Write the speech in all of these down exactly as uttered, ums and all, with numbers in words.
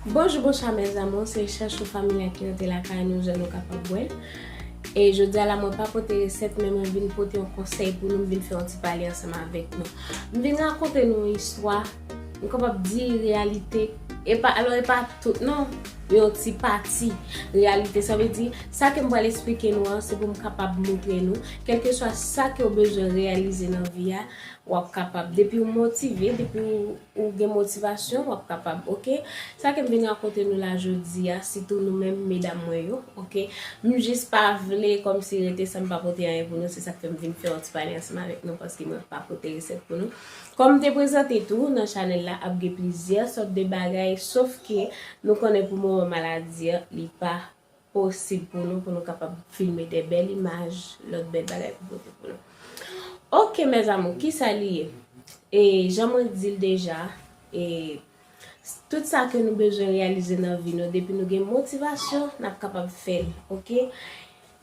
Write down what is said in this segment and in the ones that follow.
Bonjou, bonswa mes amours, se Chachou Family ki rete lakay nou, jan nou kapab wè. E jodi a la, mwen pa pote resèt, men mwen vin pote yon konsèy pou nou, m vin fè yon ti pale ansanm avèk nou. M vin rakonte nou yon istwa, m kapab di reyalite, e pa, alò e pa tout non, yon ti pati reyalite. Sa vle di, sa ke m pral eksplike nou an, se pou m kapab montre nou, kèlkeswa sa ke w bezwen reyalize nan vi a, w ap kapab. Depi w motive, depi w, ou gen motivasyon, w ap kapab, oke? Sa ke m vin rakonte nou la jodi a, sitou nou menm medam mwen yo, oke? M jis pa vle kòmsi rete san m pa pote anyen pou nou, se sa k fè m vin fè yon ti pale ansanm avèk nou, paske mwen pa pote resèt pou nou. Kòm m te prezante tou, nan chanèl la ap gen plizyè sòt de bagay, sof ke nou konnen pou moman maladi a, li pa posib pou nou, pou nou kapab filme de bèl imaj, lòt bèl bagay pou pote pou nou. Oke, mes amours, kisa li ye? E jan mwen di l deja, e tout sa ke nou bezwen reyalize nan vi nou, depi nou gen motivasyon, n ap kapab fè l, oke?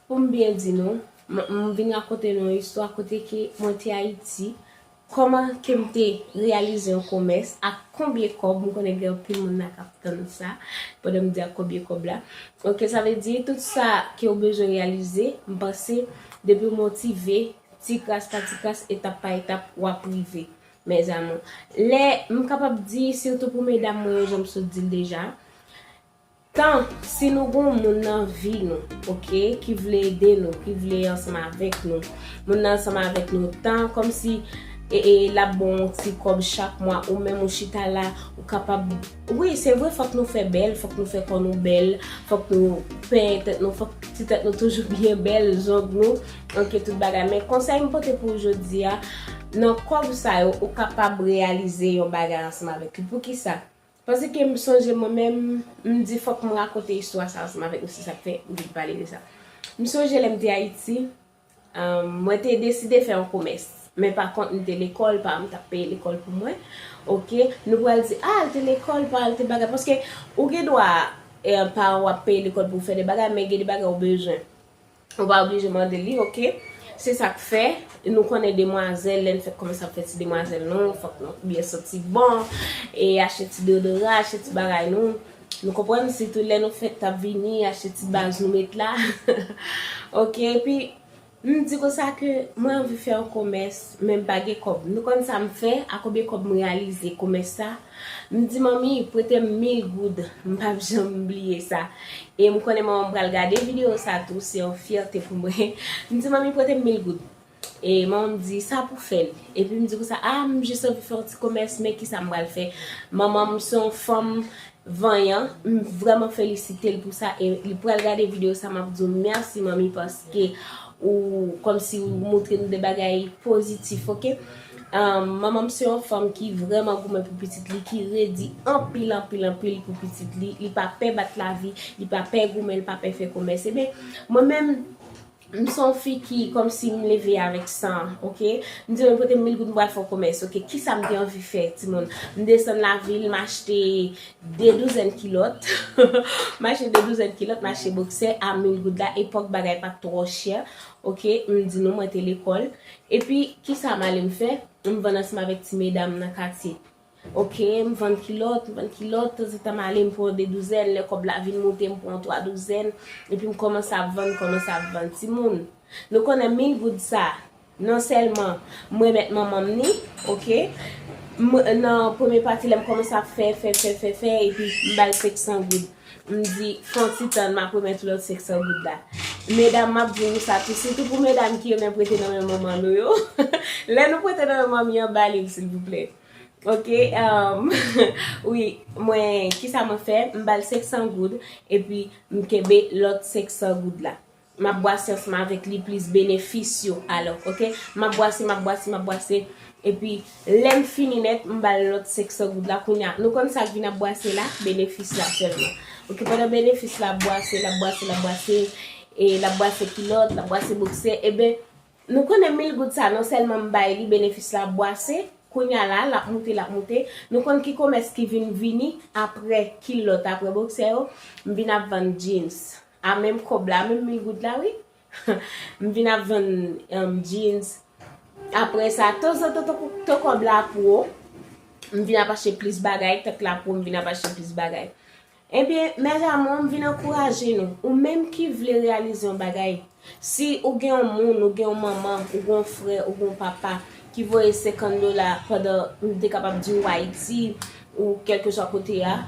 Pou m byen di nou, m, m vin rakonte nou yon istwa kote ke mwen te Ayiti, kòman ke m te reyalize yon komès, ak konbyen kòb, m konnen gen anpil moun la k ap tann sa, pandan m di ak konbyen kòb la. Oke, sa vle di, tout sa ke w bezwen reyalize, m panse, depi w motive, ti kras pa ti kras, etap pa etap, w ap rive, mes amours. Lè, m kapab di, sitou pou medam mwen yo, jan m sot di l deja, tan, si nou gon moun nan vi nou, oke, ki vle ede nou, ki vle ansanm avèk nou, moun nan ansanm avèk nou, tan kòmsi e, e, l ap ba w yon ti kòb chak mwa, ou menm ou chita la, ou kapab, wi, se vre, fòk nou fè bèl, fòk nou fè kò nou bèl, fòk nou penyen tèt nou, fòk ti tèt nou toujou byen bèl, zong nou, oke, tout bagay. Men konsèy m pote pou w jodi a, nan kòb sa yo, ou kapab reyalize yon bagay ansanm avèk li. Poukisa? Paske m sonje mwen menm, m di fòk m rakonte istwa sa ansanm avèk nou, se sa k fè m vin pale de sa. M sonje lè m te Ayiti, um, mwen te deside fè yon komès. Men pa kont, m te lekòl, paran m t ap peye lekòl pou mwen. Oke, nou pral di, ah, l te lekòl, paran l te bagay. Paske ou gen dwa, eh, paran w ap peye lekòl pou w fè de bagay, men gen de bagay ou bezwen. Ou pa oblije mande li, oke? Se sa k fè, nou konnen demwazèl, lè n fèk kòmanse ap fè ti demwazèl nou, fòk nou byen santi bon, e achte ti deodoran, achte ti bagay nou. Nou konprann, sitou lè nou fèt ap vini, achte ti baz nou met la. Oke, epi, m di konsa ke mwen anvi fè yon komès, men m pa gen kòb. Nou konn sa m fè, a konbyen kòb m reyalize komès sa? M di, "Manmi, prete m mil goud." M p ap janm bliye sa. E m konnen manman m pral gade videyo sa tou, se yon fyète pou mwen. M di, "Manmi, prete m mil goud." E manman m di, "Sa pou fè l?" Epi m di konsa, "Ah, m jis anvi fè yon ti komès, men kisa m pral fè?" Manman m se yon fanm vanyan, m vrèman felisite l pou sa, e li pral gade videyo sa, m ap di w mèsi, manmi, paske ou, kòmsi ou montre nou de bagay pozitif, oke? Um, manman m se yon fanm ki vrèman goumen pou pitit li, ki redi anpil, anpil, anpil pou pitit li. Li pa pè bat lavi, li pa pè goumen, li pa pè fè komès. Ebyen, mwen menm, m se yon fi ki, kòmsi m leve avèk sa, oke? M di, "Mwen pote mil goud, m pral fè yon komès, oke? Kisa m te anvi fè, timoun?" M desann lavil, m achte de douzèn kilòt. M achte de douzèn kilòt, m achte boksè a mil goud la. Epòk bagay pa t twò chè. Oke, m di nou, mwen te lekòl. Epi, kisa m ale m fè? M vann ansanm avèk ti medam nan katye. Oke, m vann kilòt, m vann kilòt, tanzantan m ale, m pran de douzèn, lè kòb la vin moute, m pran twa douzèn, epi m kòmanse ap vann, kòmanse ap vann. Timoun, nou konnen mil goud sa, non sèlman m remèt manman m ni, oke, m, nan premye pati, lè m kòmanse ap fè, fè, fè, fè, fè, epi m ba l senk san goud. M di, "Fè yon ti tann, m ap remèt ou lòt senk san goud la." Medam, m ap di nou sa tou, sitou pou medam ki renmen prete nan men manman nou yo. Lè nou prete nan men manmi an, ba li l, silvouplè. Oke, um, wi, mwen, kisa mwen fè? M ba l senk san goud, epi m kenbe lòt senk san goud la. M ap bwase ansanm avèk li plis benefis yo, alò, oke? M ap bwase, m ap bwase, m ap bwase, epi lè m fini nèt, m ba l lòt senk san goud la, kounye a, nou konn sa k vin ap bwase la? Benefis la sèlman. Oke, pandan benefis la ap bwase, l ap bwase, l ap bwase, e l ap bwase kilòt, l ap bwase boksè, eben, nou konnen mil goud sa, non sèlman m bay li, benefis la ap bwase, kounye a la, l ap moute, l ap moute. Nou konn ki komès ki vin vini apre kilòt, apre boksè yo, m vin ap vann jeans. A menm kòb la, menm mil goud la, wi. M vin ap vann, um, jeans. Apre sa, tanzantan, tankou tan kòb la pwo, m vin ap achte plis bagay, tank la pwo, m vin ap achte plis bagay. Ebyen, mes amours, m vin ankouraje nou. Ou menm ki vle reyalize yon bagay, si ou gen yon moun, ou gen yon manman, ou gen yon frè, ou gen yon papa ki voye senkant dola pandan, m te kapab di w Ayiti, ou kèlkeswa kote a,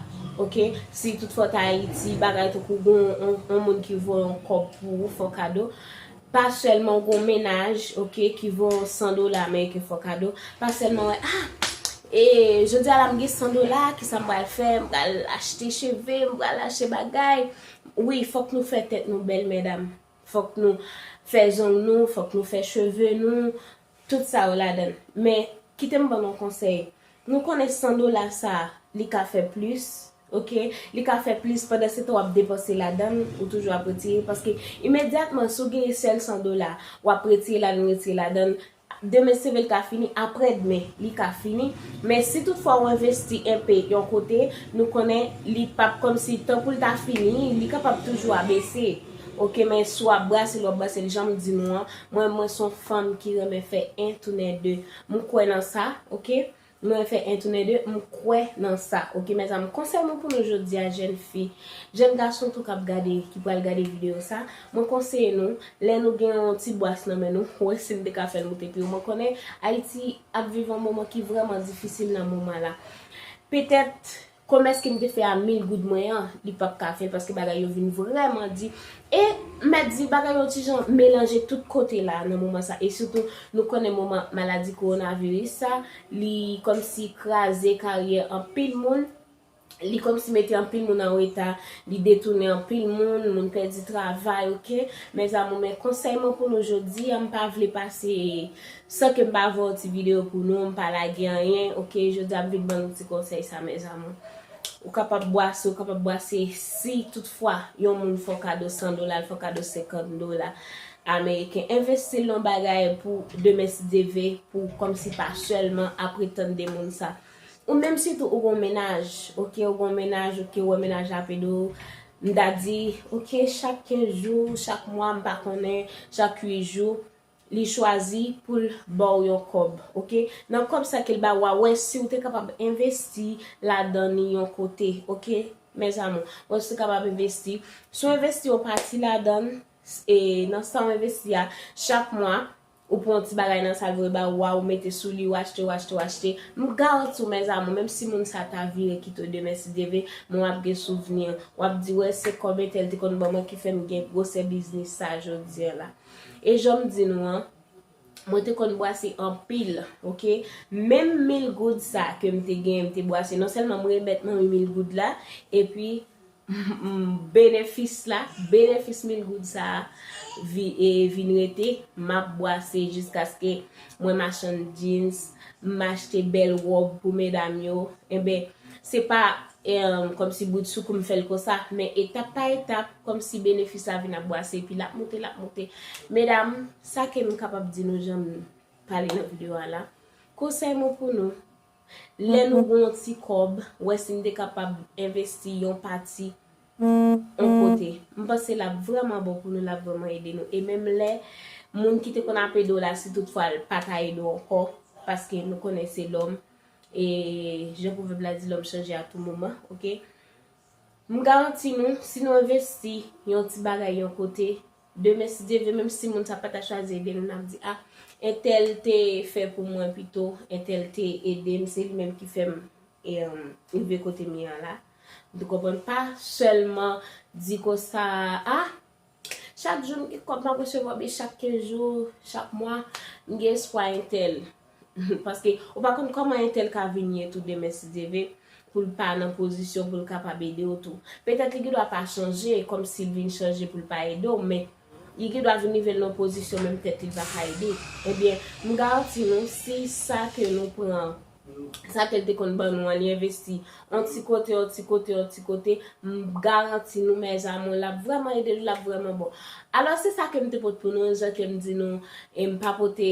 oke? Si toutfwa w t Ayiti, bagay tankou gen yon, yon, yon moun ki voye yon kòb pou ou, fè w kado, pa sèlman w gen yon mennaj, oke, ki voye w san dola ameriken fè w kado, pa sèlman wè, ah, e jodi a la m gen san dola, kisa m pral fè? M pral achte cheve, m pral achte bagay. Wi, fòk nou fè tèt nou bèl, medam. Fòk nou fè zong nou, fòk nou fè cheve nou, tout sa yo ladan l. Men, kite m ban nou yon konsèy. Nou konnen san dola sa, li ka fè plis, oke? Li ka fè plis pandan se tan w ap depanse ladan l, ou toujou ap retire, paske imedyatman, si w genyen sèl san dola, w ap retire ladan l, retire ladan l, demen si Dye vle l ka fini, aprè demen, li ka fini. Men si toutfwa w envesti enpe yon kote, nou konnen li p ap kòmsi tankou l ta fini, li kapab toujou abese. Oke, men si w ap brase l, w ap brase l, jan m di nou an, mwen, mwen se yon fanm ki renmen fè en tounen de. M kwè nan sa, oke? M renmen fè en tounen de, m kwè nan sa, oke, mes amours? Konsèy mwen pou nou jodi a, jèn fi, jèn gason tou k ap gade, ki pral gade videyo sa, mwen konseye nou, lè nou gen yon ti bwas nan men nou, wè si n te ka fè l moute pi wo. Mwen konnen Ayiti ap viv yon moman ki vrèman difisil nan moman la. Petèt, kòmès ke m te fè a mil goud mwen an, li p ap ka fè l paske bagay yo vin vrèman di. E m mèt di bagay yo ti jan melanje tout kote la nan moman sa. E sitou, nou konnen moman maladi kowonaviris sa, li kòmsi kraze karyè anpil moun. Li kòmsi mete anpil moun an reta, li detounen anpil moun, moun pèdi travay, oke? Mes amours, men konsèy mwen pou nou jodi a, m pa vle pase san ke m pa voye yon ti videyo pou nou, m pa lage anyen, oke? Jodi a m vin ban nou ti konsèy sa, mes amours. Ou kapab bwase, ou kapab bwase si toutfwa yon moun fè w kado san dola, l fè w kado senkant dola ameriken. Envesti l nan bagay pou demen si Dye vle, pou kòmsi pa sèlman ap ret tann de moun sa. Ou menm sitou ou gon mennaj, oke, ou gon mennaj, oke, ou wè mennaj la ap ede w. M ta di, oke, chak kenz jou, chak mwa, m pa konnen, chak uit jou, li chwazi pou l ba w yon kòb, oke? Nan kòb sa ke l ba w a, wè si w te kapab envesti ladan li yon kote, oke, mes amours? Wè si w te kapab envesti. Si w envesti yon pati ladan l, e nan sa w envesti a, chak mwa, ou pran yon ti bagay nan sa l voye ba ou a, ou mete sou li, ou achte, ou achte, ou achte. M garanti w, mes amours, menm si moun sa ta vire kite w demen si Dye vle, men w ap gen souvni. W ap di, wè, se kòb entèl te konn ban mwen ki fè m gen gwosè biznis sa jodi a la. E jan m di nou an, mwen te konn bwase anpil, oke? Menm mil goud sa ke m te genyen, m te bwase. Non sèlman m remèt manmi mil goud la, epi benefis la, benefis mil goud sa a vi, e, vin rete, m ap bwase jiskaske mwen machann jeans, m achte bèl wòb pou medam yo. Enben, se pa, em, kòmsi bridsoukou m fè l konsa, men etap pa etap, kòmsi benefis la vin ap bwase, epi l ap moute, l ap moute. Medam, sa ke m kapab di nou jan m pale nan videyo a la, konsèy mwen pou nou, lè nou gon yon ti kòb, wè si n te kapab envesti yon pati yon kote. M panse l ap vrèman bon pou nou, l ap vrèman ede nou. E menm lè moun ki te konn ap ede w la, si toutfwa l pa ta ede w ankò, paske nou konnen se lòm, e jan pwovèb la di, lòm chanje a tou moman, oke? M garanti nou, si nou envesti yon ti bagay yon kote, demen si Dye vle, menm si moun sa pa ta chwazi ede nou, n ap di, ah, entèl te fè pou mwen pito, entèl te ede m, se li menm ki fè m, e, em, rive kote m ye an la. M te konprann pa sèlman di konsa, ah, chak jou m gen kòb m ap resevwa, oubyen chak kenz jou, chak mwa, m gen espwa entèl. Paske ou pa konn kòman entèl ka vin ye tou demen si Dye vle, pou l pa nan pozisyon pou l kapab ede w tou. Petèt li gendwa pa chanje, kòmsi l vin chanje pou l pa ede w, men li gendwa vin rive l nan pozisyon menm tèt li pa ka ede. Ebyen, m garanti nou, si sa ke nou pran, sa ke l te konn ban nou an, li envesti yon ti kote, yon ti kote, yon ti kote, m garanti nou, mes amours, l ap vrèman ede nou, l ap vrèman bon. Alò, se sa ke m te pote pou nou, jan ke m di nou, e m pa pote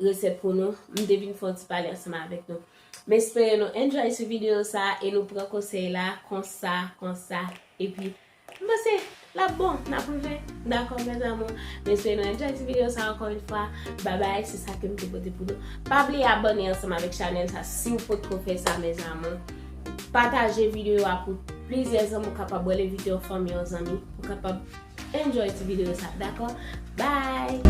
resèt pou nou, m te vin fè yon ti pale ansanm avèk nou. M espere nou enjoy sou videyo sa e nou pran konsèy la konsa, konsa. Epi, m panse l ap bon, n ap rive. Dakò, mes amours? M espere nou enjoy ti videyo sa ankò yon fwa. Babay, se sa ke m te pote pou nou. Pa bliye abòne ansanm avèk chanèl sa si w potko fè sa, mes amours. Pataje videyo a pou plizyè zanmi, ou kapab rele videyo fanmi, yon zanmi, ou kapab enjoy ti videyo sa, dakò? Bye!